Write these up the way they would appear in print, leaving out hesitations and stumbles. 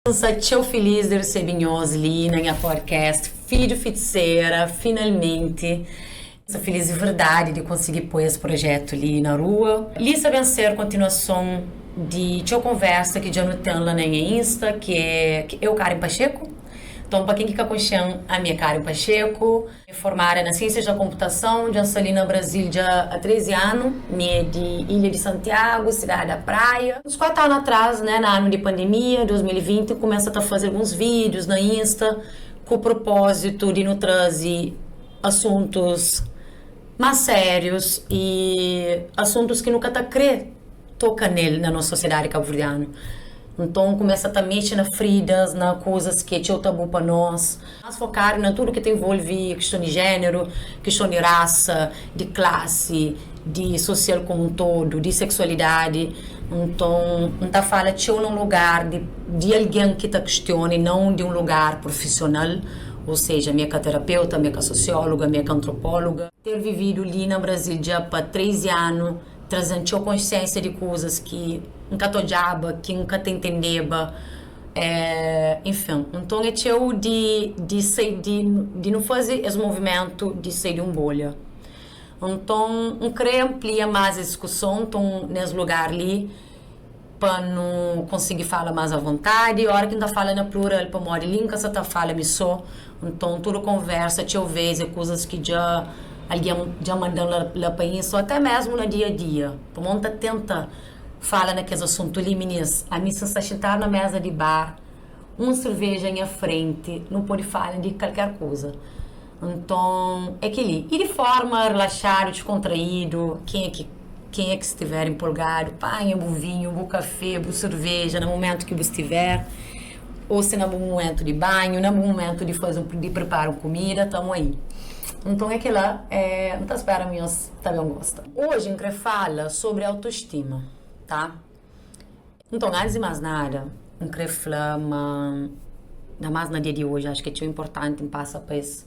N sta txeu filís di resebe nhos li na nha podcast Fidju Fitisera, finalmenti. N sta filís di verdadi di konsigi poi es projetu li na rua. Li sta ben ser kontinuason di txeu konversa ki dja nu ten la na nha Insta, ki é Eu Karen Pacheco. Nton, pa ken ki ka konxe-m, ami é Karen Pacheco. Formada na Siências da Computação, dja N sta li na Brasil dja há 13 anu. Mi é di Ilha di Santiago, cidade da Praia. Uns 4 anu atrás, né, na anu di pandemia, 2020, N kumesa ta faze alguns vídeos na Insta ku propósitu di nu traze asuntus más sérius y asuntus ki nu ka ta krê toka nel na nos sosiedadi kabuverdianu. Nton, N kumesa ta mexe na fridas, na kuzas ki é txeu tabu pa nos. Más fokadu na tudu ki ta envolve kiston di jéneru, kiston di rasa, di klasi, di sosial komu un todu, di seksualidadi. Nton, N ta fala txeu na un lugar di di algen ki ta kistiona i nãu di un lugar prufisional, ou seja, mi é ka terapeuta, mi é ka sosióloga, mi é ka antropóloga. Ter vividu li na Brazil dja pa 13 anu traze-m txeu konsiénsia di kuzas ki N ka ta odjaba, ki N ka ta intendeba. É, enfin, nton é txeu di, di sai di, di nu faze es movimentu di sai di un bolha. Nton, N krê anplia más es diskuson, nton, nes lugar li, pa nu konsigi fala más avontadi. Óra ki N ta fala na plural, pamodi li N ka sa ta fala mi sô, nton tudu konversa txeu vês é kuzas ki dja algen dja manda-m la, la pa Insta ô até mésmu na dia-a-dia, pamodi N ta tenta. Fala na kes asuntu li, minis. Ami si N sta xintadu na meza di bar, un serveja nha frenti, nu pode fala di kalker kuza. Nton, é kel-li. I di forma rilaxadu, diskontraídu, kenha ki kenha ki stiver inpolgadu, panha bu vinhu, bu kafé, bu serveja na mumentu ki bu stiver, ô si na bu mumentu di banhu, na bu mumentu di faze un di pripara un kumida, tamu aí. Nton é kel-la. N ta spera ma nhos. Ta ben gosta. Oji N kre fala sobri autostima, tá? Nton, antis di más nada, N kre fla ma, na más na dia di oji, axu ki é txeu inportanti N pasa pa es,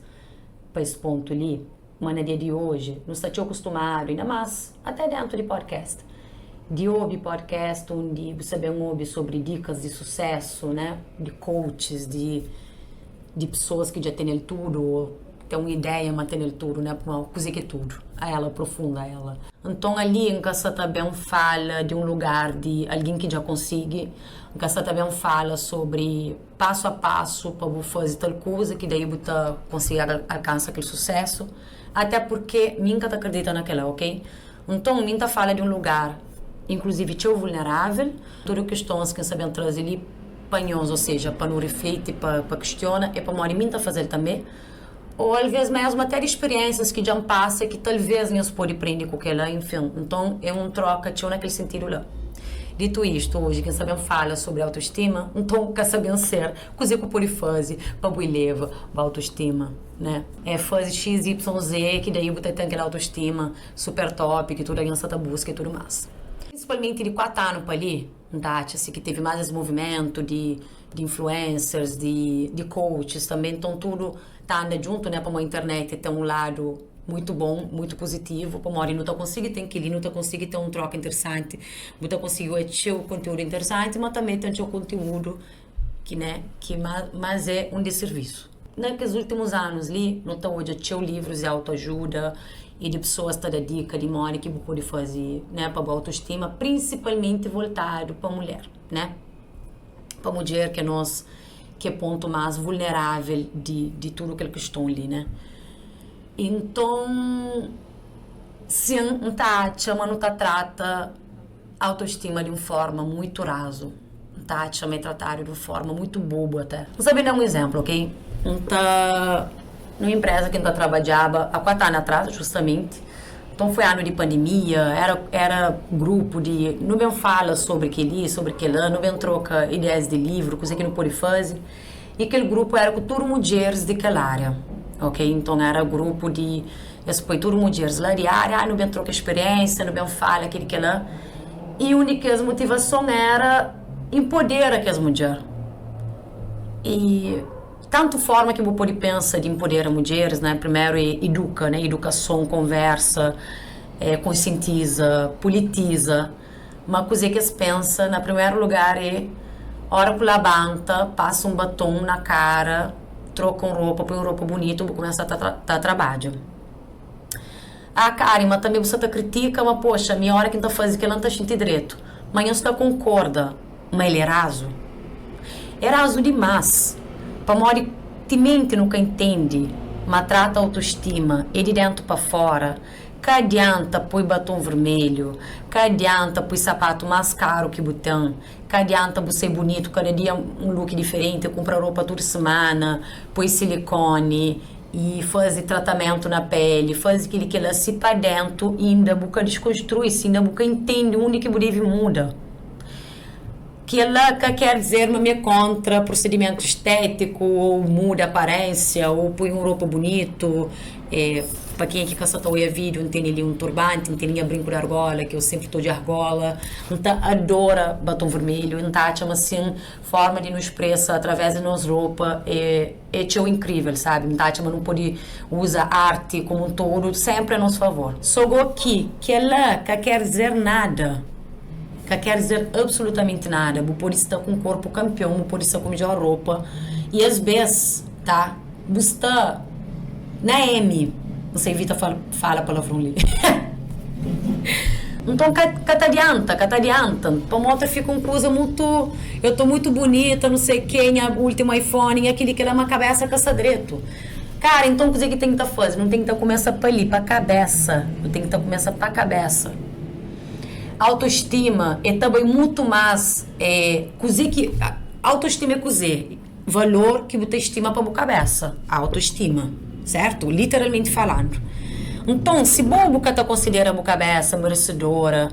pa es pontu li, ma na dia di oji nu sta txeu kustumadu, inda más até dentu di podcast, di obi podcast undi bu sta ben obi sobri dikas di susésu, né, di coaches, di, di pesoas ki dja tene-l tudu ô. Ten un ideia ma ten el tudu, né? Pamodi kuzê ki é tudu? A ela aprofunda ela. Nton ali N ka sa ta ben fala di un lugar di algin ki dja konsigi, N ka sa ta ben fala sobri pasu a pasu pa bu faze tal kuza ki daí bu ta konsigi alkansa kel susésu, até purkê mi N ka ta kridita na kel-la, ok? Nton mi N ta fala di un lugar inkluzivi txeu vulnerável, tudu kistons ki N sa ben traze li pa nhos, ou seja, pa nu rifliti, pa pa kistiona, é pamodi mi N ta faze-l tanbê, ou alvês mésmu até di spiriénsias ki dja N pasa ki talvês nhos pode prende ku kel-la, enfin. Nton, é un tróka txeu na kel sentidu la. Ditu istu, oji ki N sta ben fala sobri autostima, nton ka sa ben ser kuzê ku pode faze pa bu eleva bu autostima, né? É faze xis, ípsilon, zê ki daí bu ta ten kel autostima super top ki tudu algen sa ta buska i tudu más. Prinsipalmenti di 4 anu pa li, N ta atxa si ki tevi más es movimentu di di influencers, di di coaches tanbe, nton tudu ta anda djuntu né, pamodi internet ten un ladu muitu bon, muitu puzitivu, pamodi nu ta konsigi ten kel-li, nu ta konsigi ten un troka interesanti, bu ta konsigi odja txeu konteúdu interesanti, ma tanbe ten txeu konteúdu ki né, ki más é un disservisu. Na kes últimus anus li, nu ta odja txeu livrus di autoajuda i di pesoas ta da dika di modi ki bu pode faze, né, pa bu autostima, prinsipalmenti voltadu pa mulher, né? Pa mudjer ki é nos, ki é pontu más vulnerável di, di tudu kel kiston li, né? Inton, sin, N ta atxa ma nu ta trata autostima di un forma muitu razu. N ta atxa ma é tratadu di un forma muitu bobu até. N sabe da un izénplu, ok? N ta nun inpreza ki N ta trabadjaba a 4 anu atras, justamenti. Nton foi anu di pandemia, era era grupu di nu ben fala sobri kel-li, sobri kel-la, nu ben troka ideias di livru, kuzê ki nu pode faze. I kel grupu éra ku tudu mudjeris di kel ária, ok? Nton éra grupu di es poi tudu mudjeris la di ária, ah, nu ben troka spiriénsia, nu ben fala kel-li kel-la. I un di kes motivason éra inpodera kes mudjer. I tantu forma ki bu pode pensa di inpodera mudjeris, né? Primeru é iduka, né? Idukason, konversa, konsientiza, politiza. Ma kuzê ki es pensa na primeru lugar é. Ora ku labanta, pasa un baton na kara, troka un ropa, poi un ropa bunitu, bu kumesa ta ta trabadja. Ah Kari, ma tanbe bu sa ta kritika, ma poxa, mi ora ki N ta faze kel-la N ta xinti dretu. Ma nhos ta konkorda ma el é razu? É razu dimás, pamodi timenti nu ka intende ma trata autostima é di déntu pa fóra, ka adianta poi baton vermelhu, ka adianta poi sapatu más karu ki bu ten, ka adianta bu sai bunitu kada dia un look diferenti, kunpra ropa tudu simana, poi silikoni i faze tratamentu na peli, faze kel-li kel-la, si pa déntu inda bu ka diskonstrui, si inda bu ka intende undi ki bu debe muda. Kel-la ka ker dizer ma mi é kóntra prusedimentu estétiku ô muda aparénsia ô poi un ropa bunitu. Pa kenha ki ka sa ta oia vídiu, N tene li un turbanti, N tene nha brinku di argola ki eu sénpri ta odja argola. N ta adora baton vermelhu, N ta atxa ma sin fórma di nu spresa através di nos ropa é é txeu inkrível, sabi? N ta atxa ma nu pode uza arti komu un todu sénpri a nos favor. Sô go ki kel-la ka ker dizer nada. Ka ker dizer absolutamenti nada. Bu pode sta ku un korpu kanpion, bu pode sta ku midjor ropa i es bes, ta, bu sta na M. N sa ivita fala palavron li. Nton ka ka ta adianta, ka ta adianta. Pamodi ta fika un kuza mutu, eu tô mutu bunita, nu sei ke, nha ultimu iPhone, nha kili kila, ma kabesa ka sta dretu. Kara, nton kuze ki ten ki ta faze? Nu ten ki ta kumesa pa li, pa kabesa. Nu ten ki ta kumesa pa kabesa. Autoestima é ta bai mutu más é kuze ki autoestima é kuze? Valor ki bu ta estima pa bu kabesa, autoestima, sertu? Literalmenti falandu. Nton si bo bu ka ta konsidera bu kabesa meresedora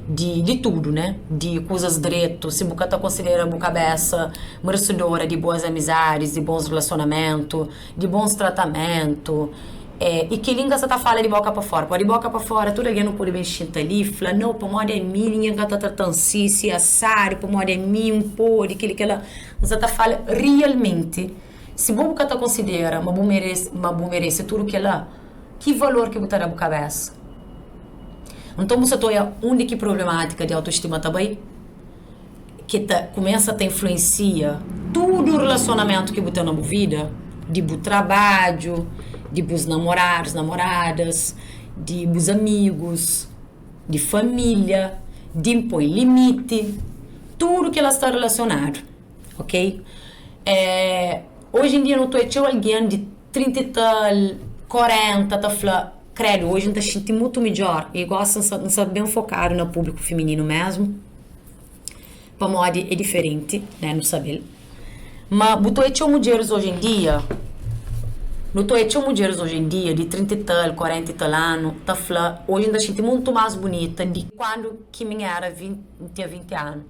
di di tudu né, di kuzas dretu, si bu ka ta konsidera bu kabesa meresedora di boas amizadis, di bons relasionamentu, di bons tratamentu, É, i kel-li N ka sa ta fala di bóka pa fóra. Pamodi di bóka pa fóra tudu algen nu pode ben xinta li i fla, Nau, pamodi ami ningen ka ta trata-m si, si asadu, pamodi ami N pode kel-li, kel-la. N sa ta fala rialmenti, si bo bu ka ta konsidera ma bu merese, ma bu merese tudu kel-la, ki valor ki bu ta da bu kabésa? Nton bu sa ta oia undi ki prublemátika di autostima ta bai, ki ta kumesa ta influensia tudu relasionamentu ki bu ten na bu vida, di bu trabadju, di bus namoradus, namoradas, di bus amigus, di familia, di npoi limiti, tudu kila sta relasionadu, ok? Oji en dia nu ta oja txeu algen di 30 i tal, 40 ta fla, kredu oji N ta xinti mutu midjor i gosi N sta ben fokadu na públiku fimininu mesmu. Pamodi é diferenti, né, nu sabe-l. Ma bu ta oja txeu mudjeris oji en dia, nu ta oja txeu mudjeris oji en dia di 30 i tal, 40 i tal anu ta fla, oji N ta xinti mutu más bunita di kandu ki mi éra 20, N tinha 20 anu.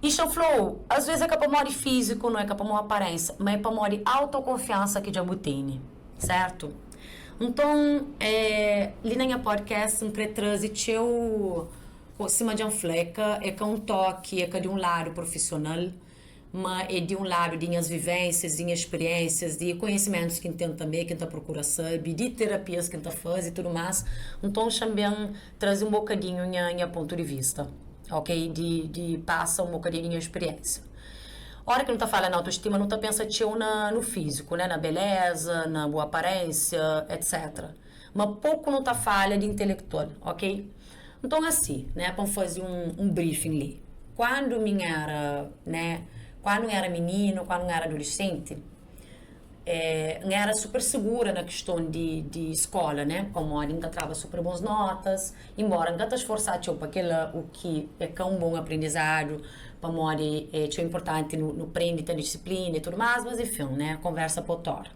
I xa fla-u, asves é ka pamodi fíziku, no é ka pamodi aparénsia, ma é pamodi autokonfiansa ki dja bu tene, sértu? Nton, li na nha podcast N krê traze txeu. Sima dja N fla, é ka é ka un toki, é ka di un ladu profisional, ma é di un ladu di nhas vivénsias, di nha spiriénsias, di konhisimentus ki N ten tanbê, ki N ta prokura sabe, di terapias ki N ta faze i tudu más. Nton, xa-m ben traze un bokadinhu nha nha pontu di vista, ok, di di pasa un bokadinhu di nha spiriénsia. Óra ki nu ta fala na autostima, nu ta pensa txeu na nu fíziku, né, na beléza, na bu aparénsia, etsétra. Ma poku nu ta fala di intelektual, ok. Nton asi, né, pa N faze un un briefing li, kuandu mi N era, né, kuandu N era mininu, kuandu N era adolesenti, N era super segura na kiston di di skola, né, pamodi N ta traba super bons notas, inbora N ka ta sforsa txeu pa kila, u ki é ka un bon aprendizadu, pamodi é txeu inportanti nu nu prende ten disiplina i tudu mas, mas enfin, né, konversa pa otu ora.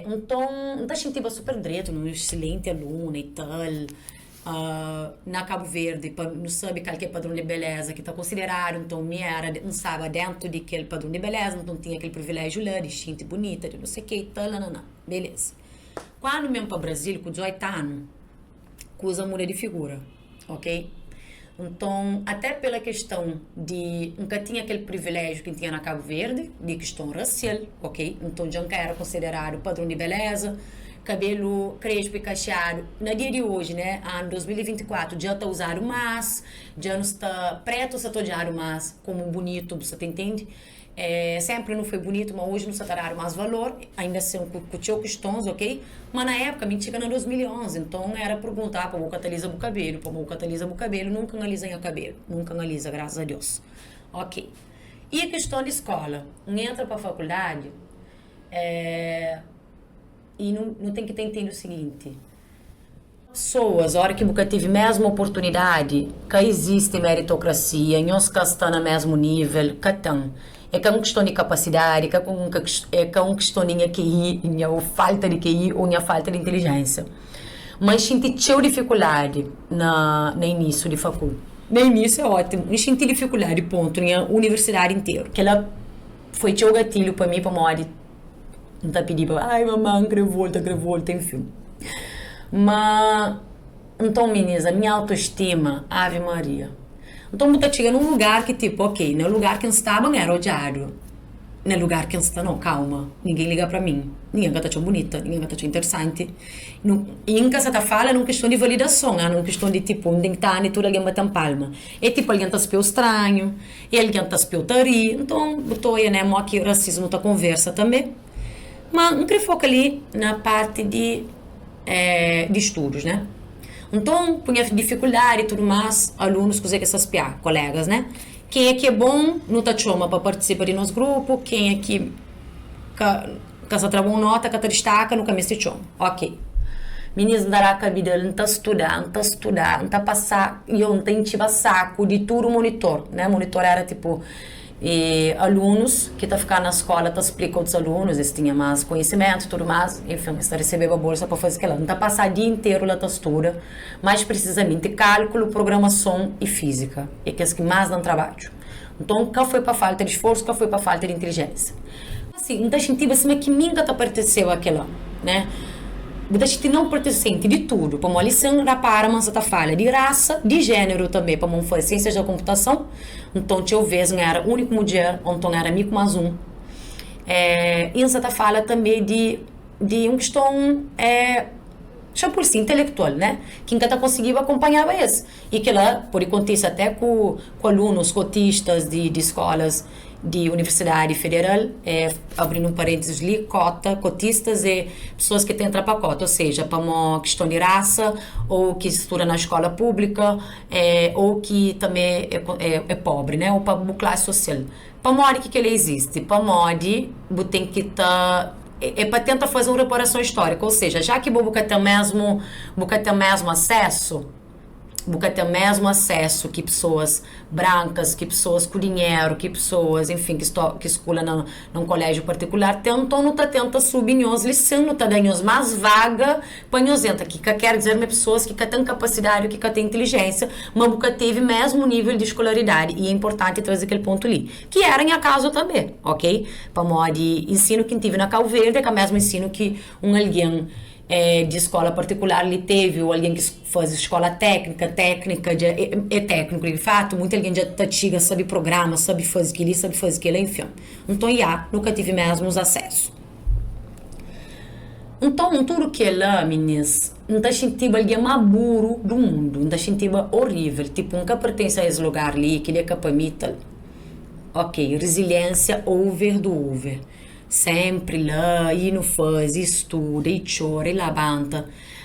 Nton, N ta xintiba super dretu, un excelenti aluna i tal. Na Kabu Verdi, pa nu sabe kal ki é padron di beleza ki ta konsideradu, nton mi era, N staba dentu di kel padron di beleza, nton N tinha kel priviléjiu la di xinti bunita, di no sei ke i tal, nananã. Beleza. Kuandu mi ben pa Brazil ku 18 anu, kuza muda di figura, ok? Nton, até pela questão di N ka tinha kel priviléjiu ki N tinha na Kabu Verdi, di kiston rasial, ok? Nton dja N ka era konsideradu padron di beleza. Kabelu krespu i kaxeadu na dia di oji, né, anu 2024, dja ta uzadu más, dja nu sta pretu sa ta odjadu más komu bunitu, bu sa ta intendi? É, senpri nu foi bunitu, ma oji nu sa ta dadu más valor, ainda sin ku txeu kistons, ok? Ma na épuka, mi txiga na 2011, nton era pergunta, ah, pa bu ka ta liza bu kabelu, pamo bu ka ta liza bu kabelu, nunka N aliza nha kabelu, nunka N aliza, grasas a Deus. Ok. I kiston di skóla, N entra pa fakuldadi, é, i nu, nu ten ki ta intende u siginti, Pesoas, ora ki bu ka tive mesmu oportunidadi, ka izisti meritokrasia, nhos ka sta na mesmu nivel, ka ten. É ka un kiston di kapasidadi, ka un é ka un kiston di nha QI, nha ou falta di QI ou nha falta di intelijensia. Ma N xinti txeu difikuldadi na na inisiu di fakul. Na inisiu é ótimu, N xinti difikuldadi pontu nha universidadi interu. Kela foi txeu gatilhu pa mi pamodi. N ta pidiba, ai mamá, N kre volta, N kre volta, enfin. Ma, nton minis, a minha autoestima, ave Maria. Nton bu ta txiga nun lugar ki tipo, ok, na lugar ki N staba N era odjadu, na lugar ki N sta no, calma, ninguém liga pra mim, ninguém ka ta atxa-m bunita, ninguém ka ta atxa-m interesanti. Nu, i N ka sa ta fala nun kiston di validason, ah, nun kiston di tipo, N ten ki ta anda i tudu algen bate-m palma. É tipo algen ta spia-u stranhu. E algen ta spia-u ta ri, nton bu ta oia, né, mo ki rasismu ta konversa tanbe. Ma N kre foka li na parti di di studus, né. Nton, ku nha difikuldadi i tudu mas, alunus kuze ki es ta spia? Kolegas, né. Kenha ki é bon, nu ta txoma pa partisipa di nos grupu, kenha ki ka ka sa tra bon nota, ka ta distaka, nu ka meste txoma. Ok. Minis N ta da kabida-l, N ta studa, N ta studa, N ta pasa, yo, N ta intxiba saku di tudu monitor, né, monitor era tipo e alunus ki ta fika na skola ta splika otus alunus, es tinha mas konhisimentu tudu mas, enfin, es ta resebeba bolsa pa faze kila. N ta pasa dia interu la ta studa, mais prisizamenti kálkulu, programason i fízika, é kes ki mas da-m trabadju. Nton, ka foi pa falta di sforsu, ka foi pa falta di intelijénsia. Asi, N ta xintiba sima ki mi N ka ta pertenseba kela, né? Bu ta xinti nau pertensenti di tudu, pamodi li sin rapara ma N sa ta fala di rasa, di jéneru tanbe, pamodi N faze siênsias da konputason, nton txeu vês N éra úniku mudjer, ô nton éra mi ku más un. I N sa ta fala tanbe di di un kiston, xa pur si, intelektual, né? Ki N ka ta konsigiba akonpanhaba es. I kila pode kontise até ku ku alunus kotistas di di skolas di universidadi federal, é abrindo un parênteses li, kota, kotistas é pesoas ki ta entra pa kota, ou seja, pamo kiston di rasa ou ki studa na skola públika é ou ki tanbe é é é pobri, né, ou pa bu klasi sosial. Pamodi ki kila izisti? Pamodi bu ten ki ta é pa tenta faze un reparason istóriku, ou seja, já ki bo bu ka ten mesmu bu ka ten mesmu asesu, Bu ka ten mesmu asesu ki pesoas brankas, ki pesoas ku dinheru, ki pesoas, enfin, ki sta, ki skula na na un koléjiu partikular ten. Nton, nu ta tenta subi nhos li sin, nu ta da nhos más vaga pa nhos entra, ki ka ker dizer ma é pesoas ki ka ten kapasidadi ô ki ka ten intelijénsia, ma bu ka tevi mesmu nível di skolaridadi. I é inportanti traze kel pontu li, ki éra nha kazu tanbê, ok? Pamodi ensinu ki N tive na Kauverdi é ka mesmu ensinu ki un algen di skola partikular li tevi ô algen ki faze skola téknika, téknika dja é tékniku di fatu, munti algen dja ta txiga sabe programa, sabe faze kel-li, sabe faze kel-la, enfin. Nton, ya, nu ka tive mesmus asesu. Nton, tudu kel-la, minis, N ta xintiba algen más buru du mundu, N ta xintiba orível, tipu, N ka pertense a es lugar li, kel-li é ka pa mi i tal. Ok, riziliénsia over du over. Sempri la, i nu faze, i studa, i txora, i labanta,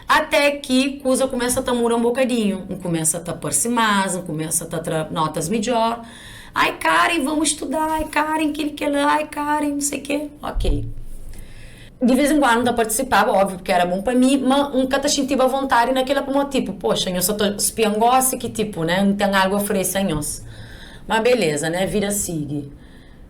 até ki kuza kumesa ta muda un bokadinhu. N kumesa ta parse más, N kumesa ta tra notas midjór. Ai Karen, vamos studa, ai Karen, kel-li, kel-la, ai Karen, não sei kê. Ok. Di vez en kuandu N ta partisipaba, óbviu, purki éra bon pa mi, má N ka ta xintiba avontadi na kel-la pamodi tipo, poxa, nhos sa ta spia-m gósi ki tipo, né, N ten algu a oferese a nhos. Má beleza, né, vida sigi.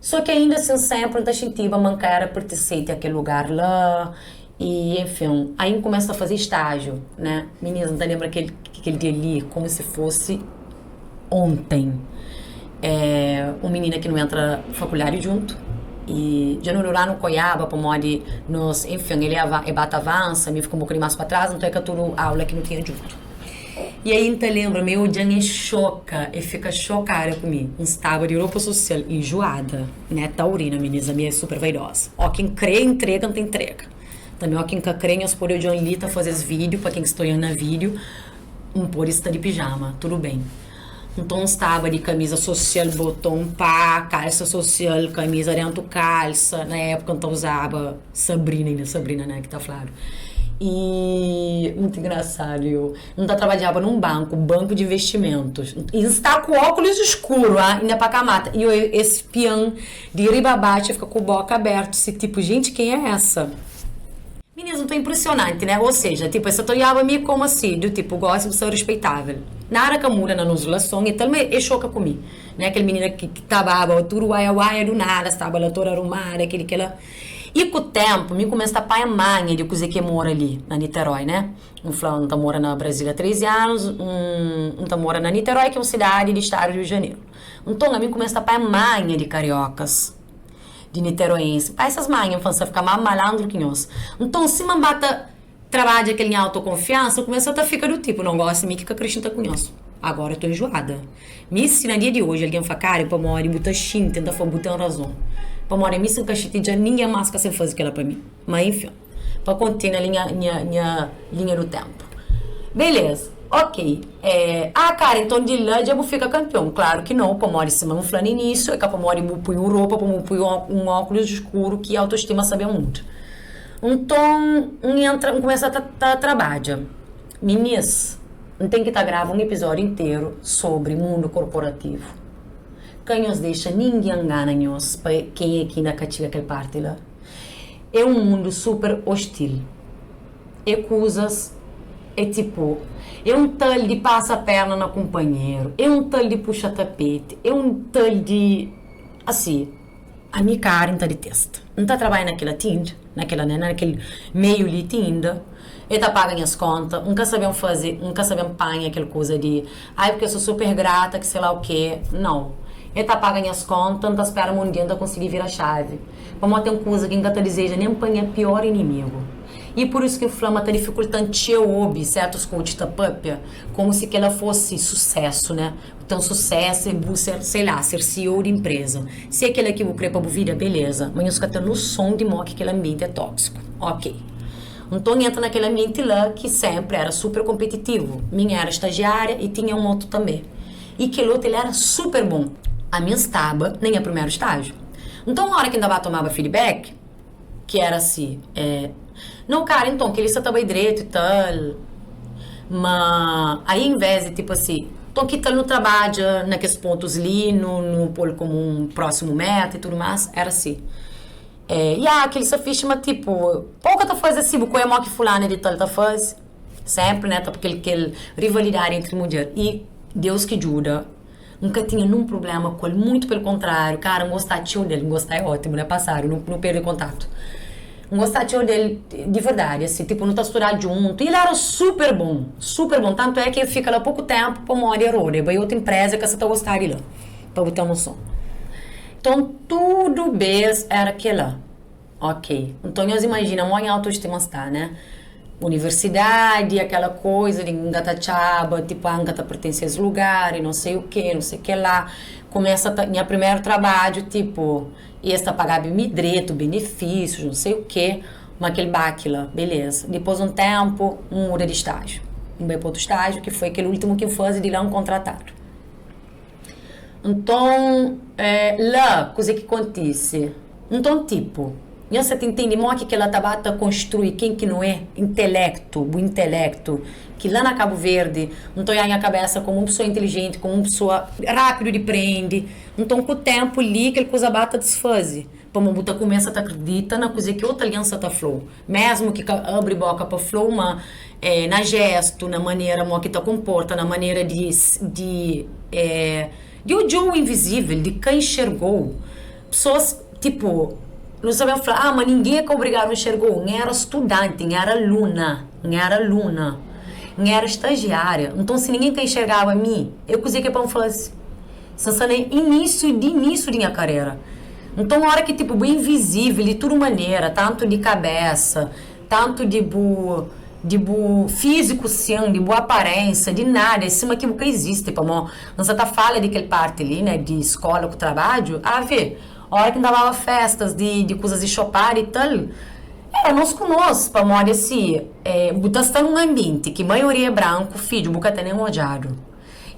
Só ki ainda sin senpri N ta xintiba ma N ka era pertensenti a kel lugar la y enfin. Aí N kumesa ta faze stájiu, né. Mininas, N ta lenbra kel kel dia li komu si fosi onten. Un minina ki nu entra fakuldadi djuntu y dja nu duranu koiaba pamodi nos, enfin, el e ba ta avansa, mi fika un bokadinhu más pa tras, nton é ka tudu aula ki nu tinha djuntu. E aí N ta lenbra ma eu dja N xoka, e fika xokada ku mi. N staba di ropa sosial injuada, né, taurina, minis, ami é super vaidosa. Ó ki N kre intrega, N ta intrega. Tanbe ó ki N ka kre nhos pode odja-m li ta faze es vídiu, pa ken ki sta oian na vídiu, N pode sta di pijama, tudu ben. Nton N staba di kamiza sosial, boton pá, kalsa sosial, kamiza dentu kalsa, na épuka N ta uzaba Sabrina inda, Sabrina né ki ta fladu. I mutu engrasadu yo. N ta trabadjaba nun banku, banku di investimentus, i N sta ku ókulis skuru, ah, inda pa ka mata. I oi es spian di riba baxu, fika ku boka abertu, si tipu, gente, quem é essa? Meninas, N ta impresionanti, né? Ou seja, tipu, es sa ta oiaba mi komu asi, du tipu, gosi bu sta respeitável. Nada ka muda na nos relason i tal, ma e xoka ku mi, né? Kel minina ki ta baba tudu uaia-uaia, du nada, staba la toda arumada, kel-li, kel-la. I ku ténpu, mi kumesa ta panha manha di kuzê ki é mora li na Niterói, né? N fla, N ta mora na Brazil há 13 anus, N ta mora na Niterói, ki é un sidadi di stadu di Riu di Janeru. Nton, ami N kumesa ta panha manha di kariokas, di niteroensi. Pa esas manha, N fla, N sta fika más malandru ki nhos. Nton, sima N ba ta trabadja kel nha autokonfiansa, N kumesa ta fika du tipu, Não gosi mi ki ka kre xinta ku nhos. Agora eu tô enjoada. Mi si na dia di oji algen fla, Karen, pamodi bu ta xinti? N ta fla, Bu ten razon. Pamodi ami si N ka xinti dja ningen más ka sen faze kela pa mi. Ma enfin. Pa kontinua linha nha nha linha do tempo. Beleza, ok. Eh, ah Karen, nton di la dja bu fika kanpion? Klaru ki nau, pamodi sima N fla na inísiu, é ka pamodi bu pui un ropa, pamodi bu pui un ókulus skuru ki autostima sa ben muda. Nton, N entra, N kumesa ta ta trabadja. Minis, N ten ki ta grava un epizódiu interu sobri mundu korporativu. Ka nhos dexa ningen ngana nhos pa kenha ki inda ka txiga kel parti la. É un mundu super ostil. É kuzas, é tipo, é un tal di pasa perna na kunpanheru, é un tal di puxa tapeti, é un tal di, asi, ami Karen ta ditesta. N ta trabadja na kel ti inda, na kel, na kel meiu li ti inda, e ta paga nhas konta, N ka sa ben faze, N ka sa ben panha kel kuza di, ai porque eu sou super grata ki sei lá o quê, nau. E ta paga nhas konta, N ta spera ma un dia N ta konsigi vira xavi. Pamodi ten kuza ki N ka ta dizeja nen pa nha pior inimigu. I pur isu ki N fla ma ta difikulta-m txeu obi sértus coach ta pâpia kómu si kel-la fósi susésu, né? Bu ten susésu é bu ser, sei lá, ser CEO di inpreza. Si é kel-la ki bu krê pa bu vida, beleza. Ma nhos ka ten noson di modi ki kel anbienti é tóksiku. Ok. Nton, N entra na kel anbienti la ki sénpri éra super konpetitivu. Mi N éra stajiária i tinha un otu tanbê. I kel otu el éra super bon. Ami N staba na nha primeru stájiu. Nton óra ki N ta ba tomaba feedback, ki éra si, é, Nau kara, nton, kel-li sta ta bai dretu i tal. Ma aí envés di tipu asi, nton ki tal nu trabadja na kes pontus li, nu nu pô-l komu un prósimu méta i tudu más, éra si. É, ya, kel-li sta fixi, ma tipu, pa bu ka ta faze asi, bu koi mó ki fulana di tal ta faze. Sénpri, né, ta kel kel rivalidadi entri mudjer. I Deus ki djuda. N ka tinha nun prubléma ku el, muitu pelu kontráriu, kara, N gostá txeu del, N gostá é ótimu, né, pasadu, nu nu perde kontatu. N gostá txeu del di verdadi, asi, tipu, nu ta studá djuntu, i el éra super bon, super bon, tantu é ki el fika la poku ténpu pamodi e roda, e bai otu inpréza, e ka sa ta gostá di la, pa bu ten noson. Nton, tudu bês éra kel-la. Ok, nton nhos imajina mo nha autostima sta, né? Universidadi, aquela coisa de N ka ta txaba, tipo, ah, N ka ta pertense a es lugar e não sei o quê, não sei o que lá. Kumesa ta, nha primeru trabadju, tipo, e es ta pagaba mi dretu, benefísius, não sei o quê, ma kel baki la, beleza. Dipôs un ténpu, N muda di stájiu, N bai pa otu stájiu, ki foi kel últimu ki N faze, di la N kontratadu. Nton, la, kuzê ki kontise? Nton, tipu, nhos sa ta intende modi ki kel-la ta ba ta konstrui ken ki nu é? Inteléktu, bu inteléktu, ki la na Kabu Verdi, N ta oiá nha kabésa komu un pesoa intelijenti, komu un pesoa rápidu di prende. Nton, ku ténpu li, kel kuza ba ta disfaze, pamodi bu ta kumesa ta kridita na kuzê ki otu algen sa ta fla-u. Mésmu ki ka abri bóka pa fla-u, ma na jéstu, na manera mó ki ta konporta, na manera di di di odja-u invizível, di ka nxerga-u. Pesoas, tipu, nu sa ben fla, ah, ma ningen é ka obrigadu nxerga-u. N éra studanti, N éra aluna, N éra aluna, N éra stajiária. Nton, si ningen ka nxergaba mi, é kuzê ki é pa N faze? N sta na inísiu di inísiu di nha karera. Nton, óra ki tipu bu é invizível di tudu manera, tantu di kabésa, tantu di bu di bu fíziku sin, di bu aparénsia, di nada, é sima ki bu ka izisti. Pamó N sa ta fala di kel parti li, né, di skóla ku trabadju. Ave, óra ki N ta baba féstas di di kuzas di xopada i tal. Era nos ku nos, pamodi asi, bu ta sta nun anbienti ki maioria é branku, fidju, bu ka ta nen odjadu.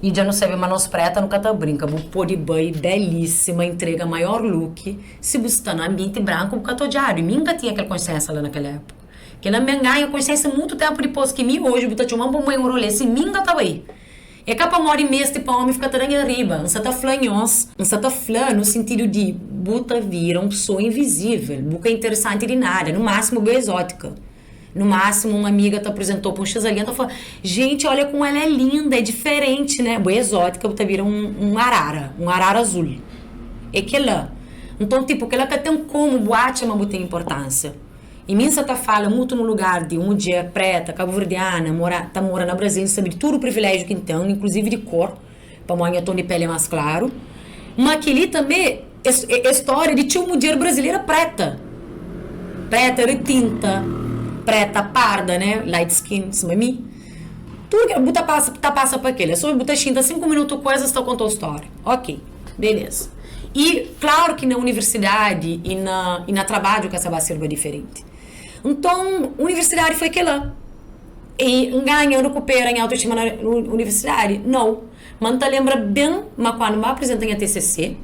I dja nu sabe ma nos preta nu ka ta brinka, bu pode bai belísima, intrega maior look, si bu sta na anbienti branku bu ka ta odjadu. I mi N ka tinha kel konsiénsia la na kel épuka. Kel-la N ben ganha konsiénsia mutu ténpu dipôs ki mi oji bu ta txoma-m pa N bai un rolê, si mi N ka ta bai. É ka pamodi meste pa ómi fika ta da nha riba. N sa ta fla nhos. N sa ta fla no sintidu di bu ta vira un pesoa invizível, bu ka interesanti di nada, no másimu bu é ezótika. No másimu un amiga ta aprizentou pa un xis algen ta fla, Gente, olha como ela é linda, é diferente, né? Bu é ezótika, bu ta bira un un arara, un arara azul. É kel-la. Nton, tipu, kel-la ka ten komu bu atxa ma bu ten inportánsia. I mi N sa ta fala mutu nu lugar di un mudjer preta, kabuverdiana, mora, ta mora na Brazil, N sabe di tudu priviléjiu ki N ten, inkluzivi di kor, pamodi nha ton di peli é más klaru. Ma kel-li tanbê é, é stória di txeu mudjer brazilera preta, preta retinta, preta parda, né, light skin, sima mi. Tudu ke bu ta pasa, ta pasa pa kel-la. So bu ta xinta 5 minutu ku es, es ta konta-u stória. Ok, beleza. I klaru ki na universidadi i na i na trabadju ka sa ba sirba diferenti. Nton, universidadi foi kela. I N ganha, N rekupera nha autoestima na universidadi? Nau. Ma N ta lenbra ben ma kuandu N ba aprizenta nha TCC,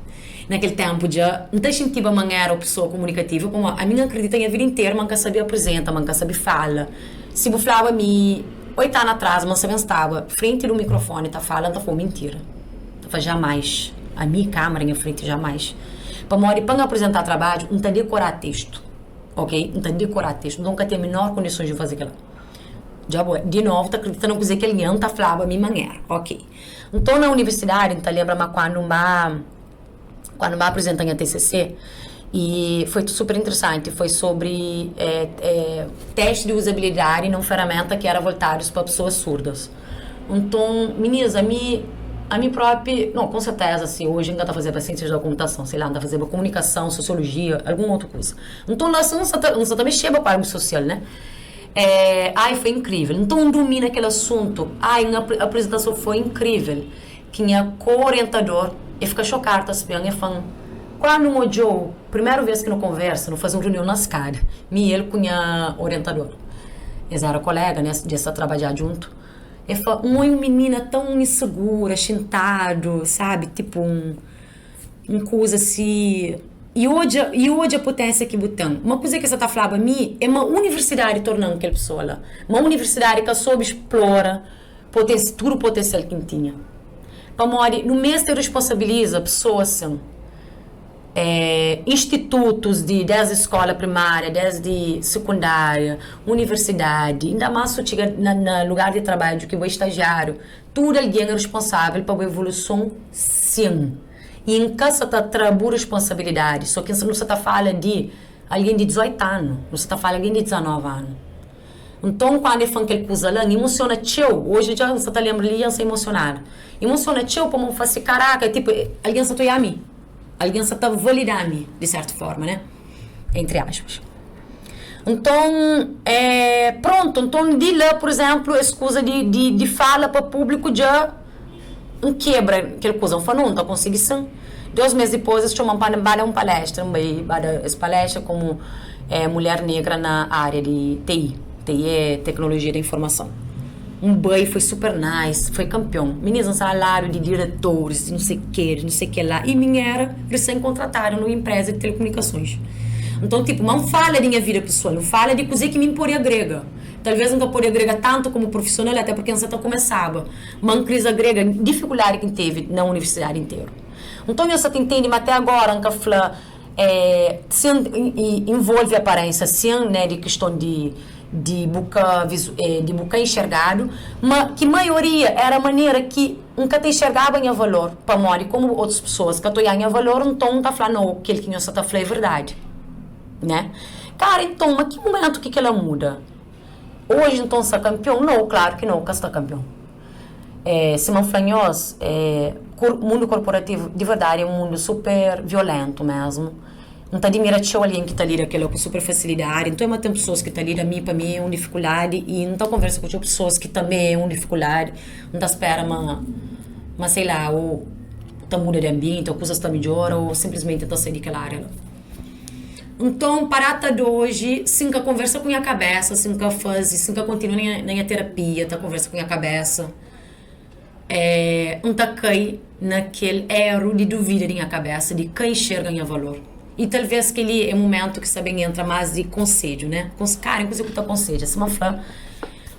na kel tenpu dja N ta xintiba ma N era un pesoa komunikativa, pamodi ami N akridita nha vida interu ma N ka sabe aprizenta, ma N ka sabe fala. Si bu flaba mi oitu anu atras ma N sa ben staba frenti di un mikrofoni ta fala, N ta fla-u mintira. Ta fla jamais. Ami, kamera nha frenti, jamais. Pamodi pa N aprizenta trabadju, N ta dekorá testu, ok? N ta dekorá testu. Nton N ka ten menor kondisons di faze kel-la. Dja bo, di novu, ta kridita na kuzê ki algen ta flaba mi ma N éra, ok. Nton na universidadi, N ta lenbra ma kandu N ba, kandu N ba aprizenta nha TCC, i foi super interesanti, foi sobri testi di uzabilidadi na un feramenta ki éra voltadus pa pesoas surdas. Nton, mininas, ami, ami própi, no, ku serteza, si oji N ka ta fazeba siênsias da konputason, sei la, N ta fazeba komunikason, sosiolojia, algun otu kuza. Nton la, N sa ta, N sa ta mexeba ku algu sosial, né? É, ai, foi inkrível. Nton, N dumina kel asuntu. Ai, nha aprizentason foi inkrível. Ki nha ko-orientador, e fika xokadu ta spia-m, e fla-m, Kandu N odja-u primeru vês ki nu konversa, nu faze un runion na skada, mi i el ku nha orientador. Es éra koléga, né, dja es ta trabadja djuntu. E fla, N oi un minina tãu insegura, xintadu, sabi, tipu un. Un kuza si I odja i odja puténsia ki bu ten. Ma kuzê ki es sa ta flaba mi é ma universidadi torna-m kel pesoa la. Ma universidadi ka sobe splora poten tudu potensial ki N tinha. Pamodi nu meste responsabiliza pesoas sin. É institutus di desdi skóla primária, desdi sekundária, universidadi, inda más su txiga na na lugar di trabadju ki bo é stajiáriu, Tudu algen é responsável pa bu evoluson sin. I N ka sa ta tra bu responsabilidadi, so ki nu sa ta fala di algen di 18 anu, nu sa ta fala algen di 19 anu. Nton kuandu e fla-m kel kuza la, N emosiona txeu, oji dja N sa ta lenbra li dja N sta emosionadu. Emosiona txeu pamodi N fla si, karaka, tipu algen sa ta oia mi, algen sa ta valida mi di sertu forma, ne? Entri aspas. Nton, é, prontu, nton di la, pur izénplu, es kuza di, di, di fala pa públiku dja N kebra kel kuza. N fla, nau, N ta konsigi sin. Dôs mês dipôs, es txoma-m pa N ba da un palestra. N bai ba da es palestra komu é mulher negra na ária di TI. TI é Teknolojia da Informason. N bai, foi super nice, foi kanpion. Minis, N staba ladu di diretoris, di nusê ke, di nusê ke la. I mi N éra resén-kontratadu na un inpreza di telekumunikasons. Nton, tipu, ma N fala di nha vida pesoal, N fala di kuzê ki mi N pode agrega. Talvês N ka pode agrega tantu komu profisional, até purkê N sa ta kumesaba. Ma N kris agrega difikuldadi ki N tevi na universidadi interu. Nton, nhos sa ta intende ma até agora N ka fla, sin involve aparénsia, sin, né, di kiston di. di bu ka di bu ka enxergadu, ma ki maioria era manera ki N ka ta enxergaba nha valor, pamodi komu otus pesoas ka ta oiá nha valor, nton N ta fla, no, kel ki nhos sa ta fla é verdadi, né? Kara, nton, ma ki mumentu ki kela muda? Oji nton N sta kanpion? No, klaru ki no, ka sta kanpion. É, sima N fla nhos, é, mundu korporativu di verdadi é un mundu super violentu mesmu. N ta adimira txeu algen ki ta lida kel-la ku super fasilidadi. Nton é ma ten pesoas ki ta lida, mi pa mi é un difikuldadi i N ta konversa ku txeu pesoas ki tanbe é un difikuldadi. N ta spera ma ma sei la ô ta muda di anbienti ô kuzas ta midjora ô sinplismenti ta sai di kel ária la. Nton, pa data di oji, si N ka konversa ku nha kabésa, si N ka faze, si N ka kontinua na nha na nha terapia ta konversa ku nha kabésa, N ta kai na kel éru di duvida di nha kabésa, di ka inxerga nha valor. I talvês kel-li é mumentu ki sta ben entra más di konsedju, né? Karen, kuzê ku ta konsedja? Sima N fla,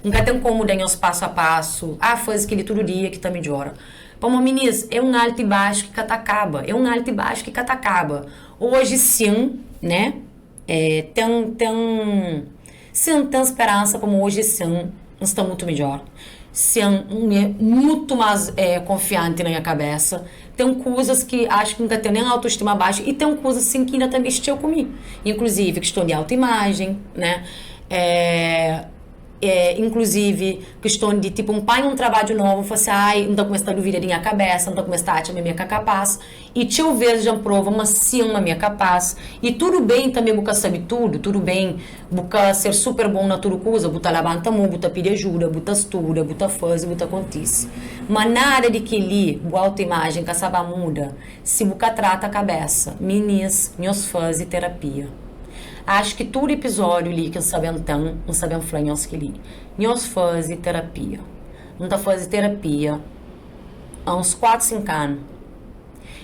N ka ten komu da nhos pasu a pasu, ah, faze kel-li tudu dia ki ta midjora. Pamodi minis, é un altu i baxu ki ka ta kaba, é un altu i baxu ki ka ta kaba. Oji sin, né, é, ten, ten, sin, ten speransa pamodi oji sin N sta mutu midjor. Sin, N é mutu más é, konfianti na nha kabésa. Ten kuzas ki axu ki N ka ten nen autostima baxu i ten kuzas sin ki inda ta mexe txeu ku mi. Inkluzivi kiston di autoimajen, né, é. É, inkluzivi, kiston di tipu, N panha un trabadju novu, N fla si, ai, N ta kumesa ta duvida di nha kabésa, N ta kumesa ta atxa ma mi é ka kapás. I txeu ves dja N prova ma sin, ma mi é kapás. I tudu ben tanbê bu ka sabe tudu, tudu ben bu ka ser super bon na tudu kuza, bu ta labanta mon, bu ta pidi ajuda, bu ta studa, bu ta faze, bu ta kontise. Ma nada di kel-li, bu autoimajen ka sa ba muda si bu ka trata kabésa. Minis, nhos faze terapia. Acho ki tudu episódio li ki N sa ben ten, N sa ben fla nhos kel-li, nhos faze terapia. N ta faze terapia há uns 4, 5 anu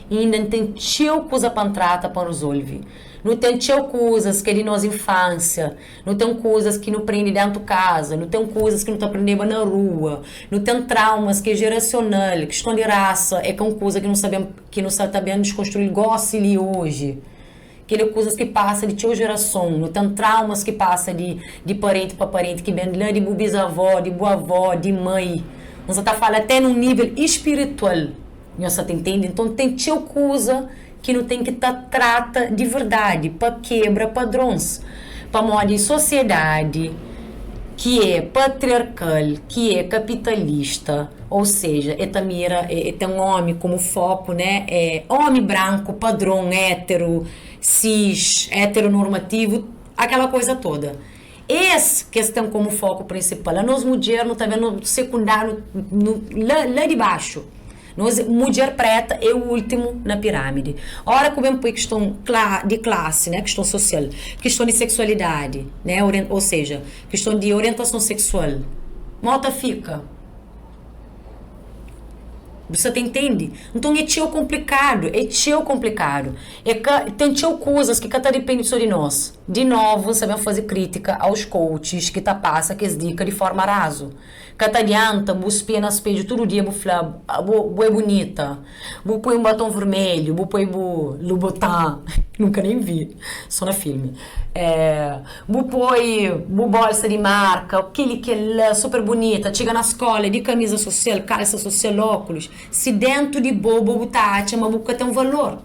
i inda N ten txeu kuza pa N trata, pa N rezolve. Nu ten txeu kuzas ki é di nos infánsia, nu ten kuzas ki nu prende déntu kaza, nu ten kuzas ki nu ta prendeba na rua, nu ten traumas ki é jerasional, kiston di rasa é ka un kuza ki nu sa ben, ki nu sa ta ben diskonstrui-l gósi li oji. Kel é kuzas ki pasa di txeu jerason. Nu ten traumas ki pasa di di parenti pa parenti, ki ben la di bu bizavó, di bu avó, di mai. N sa ta fala até nun nível ispiritual. Nhos sa ta intende? Nton ten txeu kuza ki nu ten ki ta trata di verdadi pa kebra padrons. Pamodi sosiedadi ki é patriarkal, ki é kapitalista, ou seja, e ta mira, e ten omi komu foku, né, é omi branku, padron, éteru, cis, éteronormativu, akela koiza toda. Es ki es ten komu foku prinsipal. Anos mudjer nu ta ben no sekundáriu, nu la la di baxu. Nos mudjer preta é últimu na pirámidi. Ora ku ben poi kiston di klasi, né, kiston sosial, kiston di seksualidadi, né, ou seja, kiston di orientason seksual, mo ta fika? Bu sa ta intende? Nton é txeu konplikadu, é txeu konplikadu. É ka, ten txeu kuzas ki ka ta dipende so di nos. Di novu, N sa ben faze krítika aos coaches ki ta pasa kes dika di forma razu. Ka ta adianta bu spia na spedju tudu dia bu fla bo bu é bunita, bu poi un baton vermelhu, bu poi bu Louboutin, nunka nen vi, so na filmi, bu poi bu bolsa di marka, kel-li kel-la, super bunita, txiga na skola di kamiza sosial, kalsa sosial, ókulus, si dentu di bo bo bu ta atxa ma bu ka ten valor,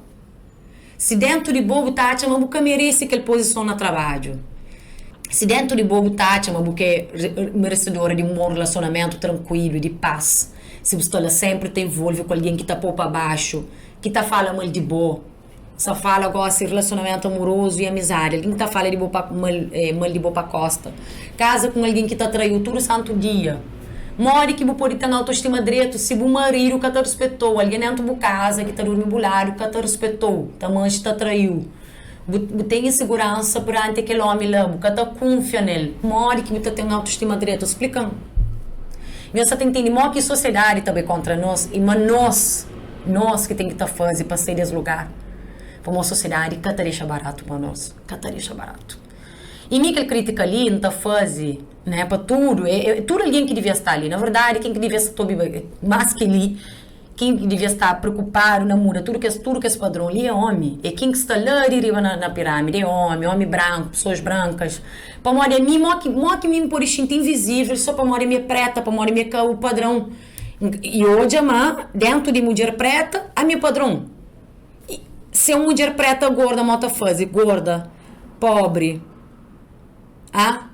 si dentu di bo bu ta atxa ma bu ka merese kel pozison na trabadju. Si dentu di bo bu ta atxa ma bu ka é meresedora di un bon relasionamentu trankuilu i di pas, si bu sta la sénpri ta involve ku algen ki ta pô-u pa baxu, ki ta fala mal di bo, sa fala gósi relasionamentu amorozu i amizadi, algen ki ta fala di bo pa mal mal di bo pa kósta, kaza ku un algen ki ta trai-u tudu santu dia, modi ki bu pode ten autostima dretu si bu maridu ka ta ruspeta-u, algen déntu bu kaza ki ta durmi bu ladu ka ta ruspeta-u, ta manxe ta trai-u? Bu, bu ten inseguransa peranti kel ómi la, bu ka ta kunfia nel. Modi ki bu ta ten autostima dretu? Splika-m. Nhos sa ta intende modi ki sosiedadi ta bai kóntra nos i ma nos, nos ki ten ki ta faze pa sai des lugar. Pamodi sosiedadi ka ta dexa baratu pa nos. Ka ta dexa baratu. I mi kel krítika li N ta faze, né, pa tudu, é, é tudu algen ki devia sta li. Na verdadi, ken ki devia sta ta obiba más kel-li Ken ki devia sta preokupadu na muda tudu kes tudu kes padron li é omi. É ken ki sta la di riba na na piramidi é omi, omi branku, pesoas brankas. Pamodi ami mo ki mo ki mi N pode xinti invizivel so pamodi ami é preta, pamodi mi é ka u padron. I odja ma dentu di mudjer preta ami é padron. I se un mudjer preta gorda mo ta faze? Gorda, pobri, ah?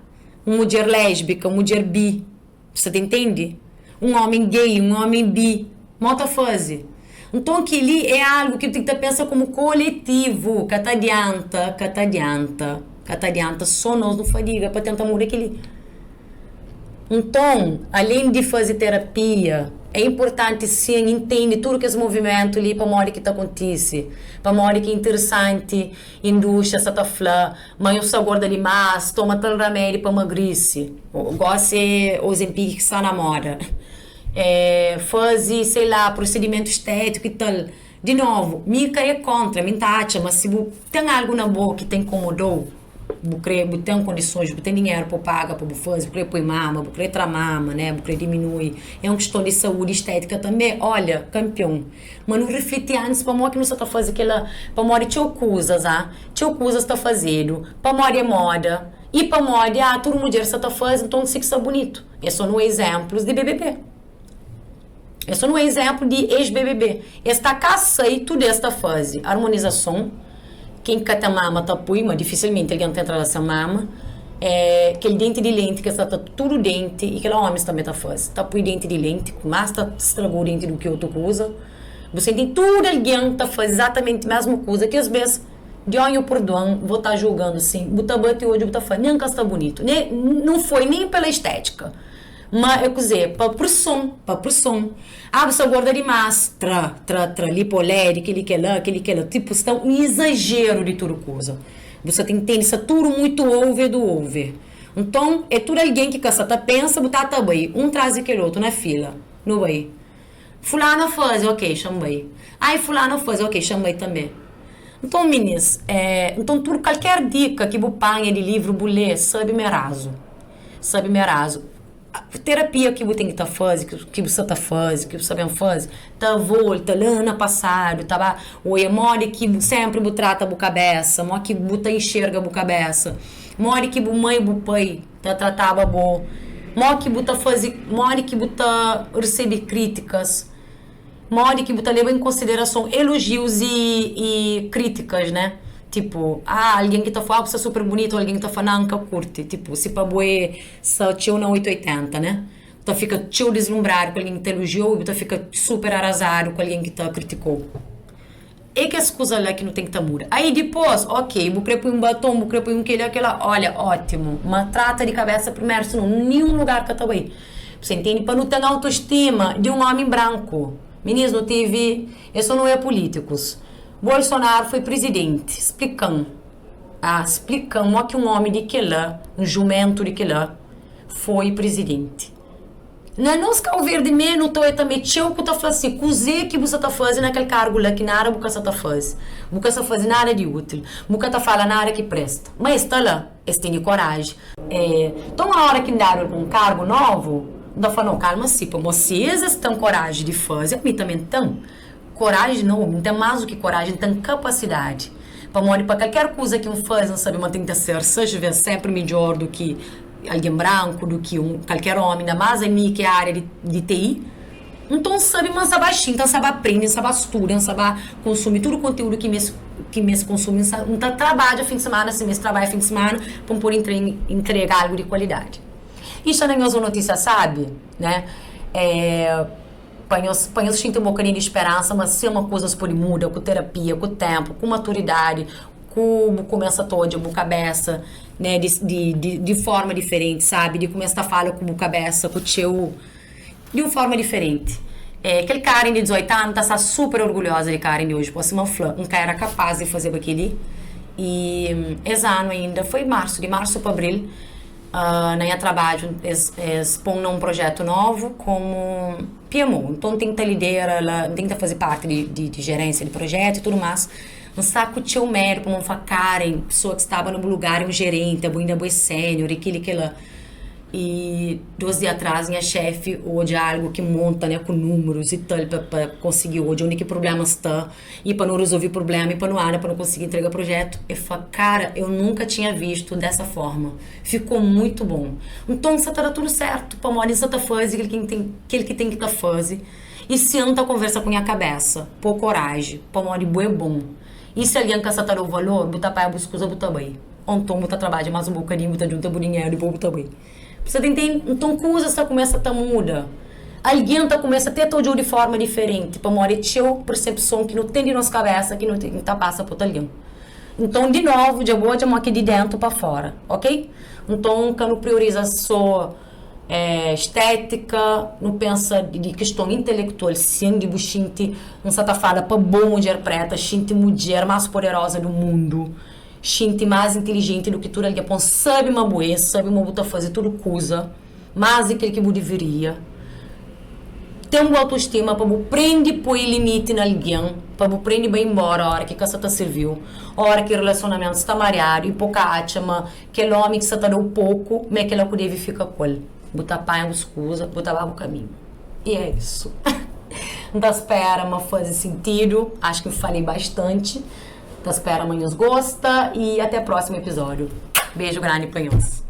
Un mudjer lesbika, un mudjer bi. Sa ta intende? Un ómi gay, un ómi bi, mó ta faze? Nton kel-li é algu ki bu ten ki ta pensa komu koletivu, ka ta adianta, ka ta adianta, ka ta adianta sô nos nu fadiga pa tenta muda kel-li. Nton, alén di faze terapia. É inportanti sin intende tudu kes movimentu li pamodi ki ta kontise, pamodi ki é interesanti indústria sa ta fla ma nhos sta gorda dimás, toma tal ramedi pa magrise. Gósi é Ozempic ki sta na moda. É faze, sei lá, prosedimentu estétiku i tal. Di novu, mi ka é kóntra, mi N ta atxa ma si bu ten algu na bo ki ta inkomoda-u, Bu kre, bu ten kondisons, bu ten dinheru pa bu paga pa bu faze, bu kre poi mama, bu kre tra mama, né, bu kre diminui, é un kiston di saúdi estétika tanbe, olha, kanpion. Ma nu rifliti antis pamodi ki nu sa ta faze kela, pamodi txeu kuzas, ah, txeu kuzas ta fazedu pamodi é moda i pamodi, ah, tudu mudjer sa ta faze, nton si ki sta bunitu. É so nu exemplus di BBB. É so nu exemplu di ex-BBB. Es ta ka sai, tudu es ta faze armonizason. Ken ki ka ten mama ta pui, ma difisilmenti algen ta entra la sen mama. É kel denti di lenti ki es ta ta tudu denti, i kel omis tanbe ta faze. Ta pui denti di lenti, ku mas ta stragou denti du ki otu kuza. Bu senti tudu algen ta faze izatamenti mesmu kuza ki es bes di onho purduan, bo ta julgandu sin, bu ta bati odju bu ta fla nen ka sta bunitu. Ne, nu foi nen pela estetika. Ma é kuzê? Pa preson, pa preson. Ah, bu sta gorda dimás. Tra, tra, tra. Lipoled, kel-li, kel-la, kel-li, kel-la. Tipu, sta un izajeru di tudu kuza. Bu sa ta intende, sta tudu mutu over do over. Nton, é tudu algen ki ka sa ta pensa, bu ta ta bai, un tras di kel otu, na fila. Nu bai. Fulana faze, ok, xa-m bai. Ai, fulana faze, ok, xa-m bai tanbê. Nton, minis, é, nton tudu, kalker dika ki bu panha di livru, bu lê, sabe ma é razu. Sabe ma é razu. Terapia ki bu ten ki ta faze, ki bu sa ta faze, ki bu sa ben faze, ta volta la na pasadu, ta ba oia modi ki bu senpri bu trata bu kabesa, modi ki bu ta inxerga bu kabesa, modi ki bu mai bu pai ta trataba bo, modi ki bu ta faze, modi ki bu ta resebe kritikas, modi ki bu ta leba en konsiderason elojius i krítikas, né? Tipo, ah, algen ki ta fla, ah, bu sta super bunitu, algen ki ta fla, nah, N ka kurti. Tipo, si pa bo é sta txeu na 8 80, né? Bu ta fika txeu deslumbradu ku algen ki ta elojiou i bu ta fika super arazadu ku algen ki ta kritikou. É kes kuza la ki nu ten ki ta muda. Aí dipôs, ok, bu krê poi un baton, bu krê poi un kel-li, kel-la, olha, ótimu. Ma trata di kabésa primeru, sinon ninhun lugar ka ta bai. Bu intende? Pa nu ten autostima di un ómi branku. Minis, nu tevi, es só nu é pulítikus. Bolsonaro foi prizidenti. Splika-m, ah, splika-m mó ki un ómi di kel-la, un jumentu di kel-la, foi prizidenti. Na nos Kau Verdi mê nu ta oia tanbê txeu ku ta fla si, Kuzê ki bu sa ta faze na kel kargu la ki nada bu ka sa ta faze? Bu ka sa faze nada di útil. Bu ka ta fala nada ki presta. Má es sta la, es tene koraji. Nton óra ki N dadu algun kargu novu, N ta fla, Nau, kalma si, pamodi si es es ten koraji di faze, ami tanbê N ten. Koraji nau, N ten más du ki koraji, N ten kapasidadi. Pamodi pa kalker kuza ki N faze, N sabe ma N ten ki ta ser seis ves sénpri midjór du ki algen branku, du ki un kalker ómi, inda más ami ki é ária di di TI. Nton N sabe ma N sta ba xinta, N sta ba prende, N sta ba studa, N sta ba konsumi tudu konteúdu ki meste ki meste konsumi. N sta N ta trabadja fin di simana si meste trabadja fin di simana pa N pode intrega algu di kualidadi. I sta na nhos un notísia sábi, né? É. Pa nhos, pa nhos xinti un bokadinhu di speransa ma sima kuzas pode muda ku terapia, ku ténpu, ku maturidadi, ku bu kumesa ta odja bu kabésa, né, di, di, di, di forma diferenti, sabi? Di kumesa ta fala ku bu kabésa ku txeu, di un forma diferenti. É, kel Karen di 18 anu ta sta super orgulhoza di Karen di oji, pô, sima N fla, N ka éra kapás di fazeba kel-li. I es anu ainda, foi marsu, di marsu pa abril, Na nha trabadju es es pon na un projetu novu komu PMO. Nton N ten ki ta lidera la, N ten ki ta faze parti di di di jerensia di projetu i tudu mas. N sta ku txeu medu pamodi N fla Karen, pesoa ki staba na bu lugar é un jerenti, abo inda bo é sénior i kili i kila. I dos dia atras nha xefi odja algu ki monta ne ku numerus i tal pa pa konsigi odja undi ki prublema sta. I pa nu resolve prublema i pa nu anda pa nu konsigi entrega projetu. E fla, Cara, eu nunca tinha visto dessa forma. Ficou muito bom. Nton sa ta da tudu sertu, pamodi N sa ta faze kel ki N ten, kel ki ten ki ta faze. I si N ta konversa ku nha kabesa, po koraji, pamodi bu é bon. I si algen ka sa ta da-u valor, bu ta paga bus kuza bu ta bai. Ô nton bu ta trabadja más un bokadinhu, bu ta djunta bu dinheru dipôs bu ta bai. Bu sa ta intende? Nton kuzas ta kumesa ta muda. Algen ta kumesa te ta odja-u di forma diferenti pamodi é txeu persepson ki nu ten di nos kabesa ki nu ta pasa pa otu algen. Nton, di novu, dja bu odja modi ki é di dentu pa fora, ok? Nton, ka nu prioriza so. Estética, nu pensa di kiston intelektual sin, di bu xinti, N sa ta fala pa bo mudjer preta, xinti mudjer más poderoza du mundu, xinti más intilijenti du ki tudu algen, pon sabe ma bu é, sabe ma bu ta faze tudu kuza más di kel ki bu diviria. Ten bu autostima pa bu prende poi limiti na algen, pa bu prende bai inbora ora ki ka sa ta sirvi-u, ora ki relasionamentu sta mariadu i po ka atxa ma Kel ómi ki sta ta da-u poku, ma é kel-la ku debe fika ku el. Bu ta panha bus kuza, bu ta ba bu kaminhu. I é isu. N ta spera ma faze sintidu. Acho ki N falei bastanti. N ta spera ma nhos gosta i até prósimu epizódiu. Beju grandi pa nhos.